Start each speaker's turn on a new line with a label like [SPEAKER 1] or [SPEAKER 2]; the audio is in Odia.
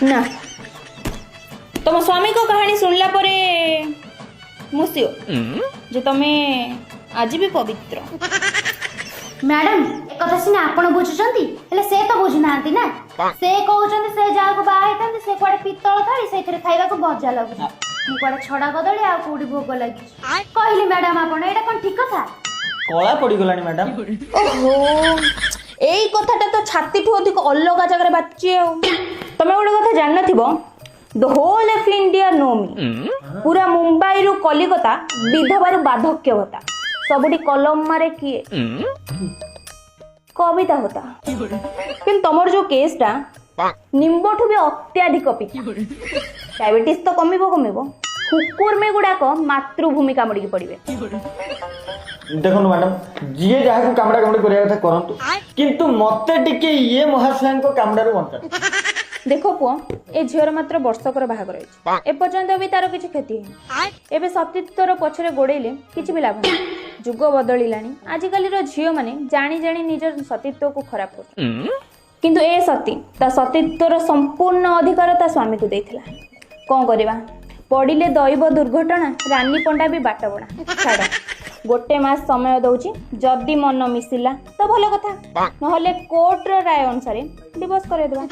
[SPEAKER 1] ନା, ତମ ସ୍ୱାମୀଙ୍କ କାହାଣୀ ଶୁଣିଲା ପରେ ମୁଁ ସିଓର ଯେ ତମେ ଆଜି ବି ପବିତ୍ର।
[SPEAKER 2] ମ୍ୟାଡାମ, ଏକଥା ସିନା ଆପଣ ବୁଝୁଛନ୍ତି, ହେଲେ ସେ ତ ବୁଝୁନାହାନ୍ତି ନା। ସେ କହୁଛନ୍ତି ସେ ଯାହାକୁ ବାହା ହେଇଥାନ୍ତି ସେ କୁଆଡେ ପିତ୍ତଳ ଥାଳି, ସେଇଥିରେ ଖାଇବାକୁ ମଜା ଲାଗୁଛି। ମୁଁ କୁଆଡେ ଛଡା କଦଳୀ, ଆଉ କୋଉଠି ଭୋଗ ଲାଗିଛି। କହିଲି ମ୍ୟାଡାମ, ଆପଣ ଏଇଟା କଣ ଠିକ କଥା?
[SPEAKER 3] କଳା ପଡିଗଲାଣି ମ୍ୟାଡାମ।
[SPEAKER 1] ଓହୋ, ଏଇ କଥାଟା ତ ଛାତିଠୁ ଅଧିକ ଅଲଗା ଜାଗାରେ ବାଜୁଛି। ଆଉ ତମେ ଗୋଟେ କଥା ଜାଣିନଥିବ, the whole of India know me. ପୁରା ମୁମ୍ବାଇରୁ କଲିକତା, ବିଧବାରୁ ବାର୍ଦ୍ଧକ୍ୟ ଭତ୍ତା, ସବୁଠି କଲମ ମାରେ କିଏ? କବିତା ହୋତା। କିନ୍ତୁ ତମର ଯୋଉ କେସ୍ଟା ନିମ୍ବଠୁ ବି ଅତ୍ୟାଧିକ ପିତା। ଡାଇବେଟିସ୍ ତ କମିବ କମିବ, କୁକୁର୍ମି ଗୁଡାକ ମାତୃଭୂମି କାମୁଡିକି ପଡିବେ।
[SPEAKER 3] ଦେଖନ୍ତୁ ମ୍ୟାଡାମ, ଯିଏ ଯାହାକୁ କାମୁଡା କାମୁଡି କରିବା କଥା କରନ୍ତୁ, କିନ୍ତୁ ମତେ ଟିକେ ଇଏ ମହାଶୟଙ୍କ କାମୁଡାରୁ ବଞ୍ଚାନ୍ତୁ।
[SPEAKER 1] ଦେଖ ପୁଅ, ଏ ଝିଅର ମାତ୍ର ବର୍ଷକର ବାହାଘର ହେଇଛି। ଏପର୍ଯ୍ୟନ୍ତ ବି ତାର କିଛି କ୍ଷତି ହେଇନି। ଏବେ ସତୀତ୍ୱର ପଛରେ ଗୋଡେଇଲେ କିଛି ବି ଲାଭ ନାହିଁ। ଯୁଗ ବଦଳିଲାଣି। ଆଜିକାଲିର ଝିଅମାନେ ଜାଣି ଜାଣି ନିଜ ସତୀତ୍ୱକୁ ଖରାପ କରୁଛନ୍ତି। କିନ୍ତୁ ଏ ସତୀ ତା ସତୀତ୍ୱର ସମ୍ପୂର୍ଣ୍ଣ ଅଧିକାର ତା ସ୍ୱାମୀକୁ ଦେଇଥିଲା। କଣ କରିବା, ପଡ଼ିଲେ ଦୈବ ଦୁର୍ଘଟଣା, ରାନୀ ପଣ୍ଡା ବି ବାଟବଣା। ଛାଡ଼, ଗୋଟେ ମାସ ସମୟ ଦଉଛି। ଯଦି ମନ ମିଶିଲା ତ ଭଲ କଥା, ନହେଲେ କୋର୍ଟର ରାୟ ଅନୁସାରେ ଡିଭୋର୍ସ କରେଇଦେବା।